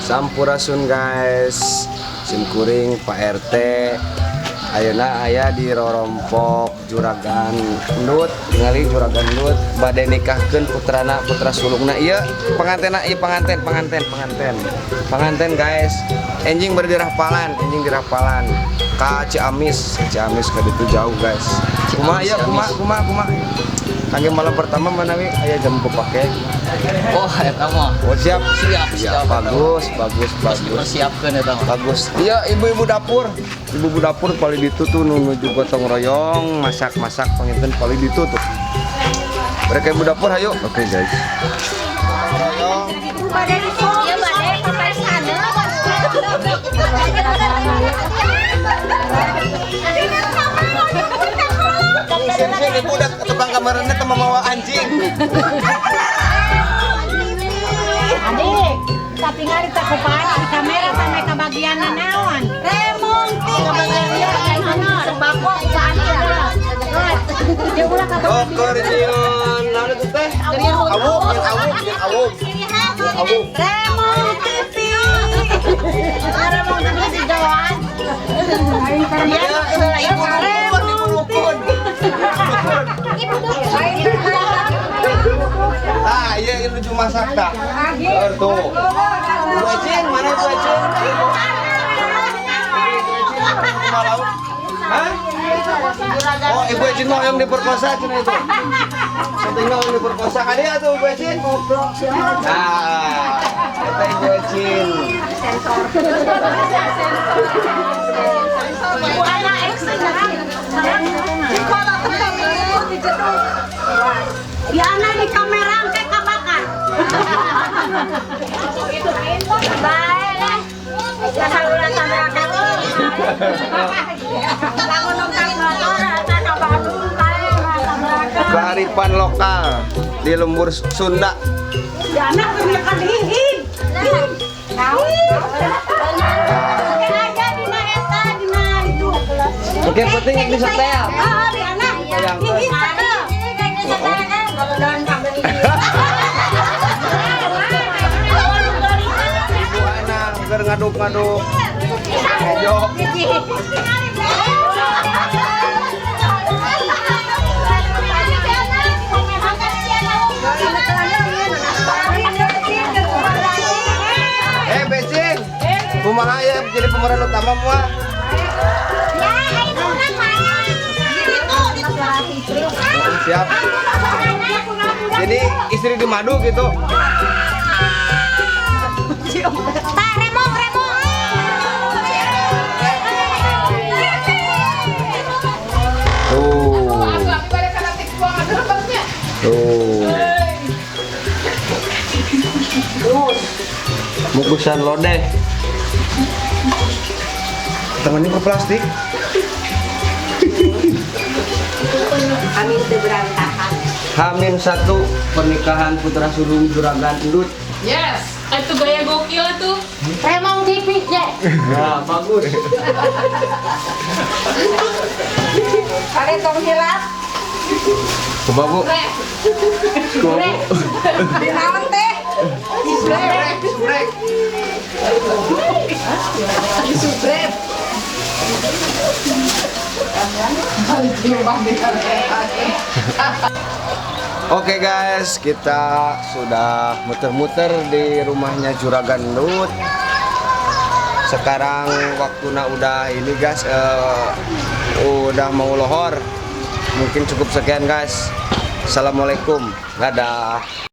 Sampurasun, guys. Sim kuring Pak RT. Ayeuna aya di rorompok Juragan Ndut, ningali Juragan Ndut bade nikahkeun putrana, putra sulungna. Ieu pengantena, ieu penganten, penganten, penganten. Penganten, guys. Enjing bade dirapalan, enjing dirapalan. Ka Ciamis, Ciamis ka ditu jauh, guys. Kumaha ieu, kumaha, kumaha, kumaha? Kangge malam pertama manawi aya jamu pepake? Oh, eta mah. Oh, siap. Siap, siap. Bagus, bagus, Terus bagus. Dipersiapkeun eta mah. Bagus. Iya, ibu-ibu dapur. Ibu-ibu dapur paling ditu tuh menuju gotong royong, masak-masak panginten paling ditu tuh. Mereka ibu dapur, ayo. Oke, guys. Royong. Iya, bade sampai sana. Sini ibu udah ketebang kamarnya teman mawa anjing. Adik, tapi ngali tak kupaan di kamera sampai kebagian naon. Remong ti kebagian dia sembako kupaan dia. Dia ulah Oh, keur nyieun naon itu teh? Awuk, nyieun awuk, nyieun awuk. Nyieun awuk. Remong TV. Remong TV di Jawaan. Ya, ibu dukun, ibu dukun. Dukun. Ah, iya, ini lucu masak tak? Tuh. Bu Ecin, mana Bu Ecin? Kumaha lauk? Hah? Oh, Ibu Ecin mau yang diperkosa cenah itu. Penting mau yang diperkosa ka dia tuh Bu Ecin. Nah, eta Ibu Ecin. Bu anak action. Ya anak di kamera engke kabakar. Bae lah. Saluran kamera kamu. Lamun nonton motor atau Bandung bae kamera. Kearifan lokal di lembur Sunda. Ya anak punya kalihin. Tahu. Aja dina eta dina itu. Oke, penting di setel. Ah, di anak. Hihin setel. Ibu Anang keur ngaduk-ngaduk. Kejo. Eh, Becing. Kumaha ya jadi pemeran utama moal? Siap. Jadi istri di madu gitu. Remong, remong. Tuh. Tuh. Mukusan lodeh. Temennya ke plastik. Amin teu berantakan. H-1 pernikahan putra sulung Juragan Endut. Yes, itu gaya gokil tuh. Remong TV je. Ya, bagus. Kale tong hilap. Kumaha, Bu? Kumaha, Bu? Di naon teh? Subrek, subrek. Subrek. Oke guys, kita sudah muter-muter di rumahnya Juragan Ndut. Sekarang waktunya udah ini guys, udah mau lohor. Mungkin cukup sekian guys. Assalamualaikum. Dadah.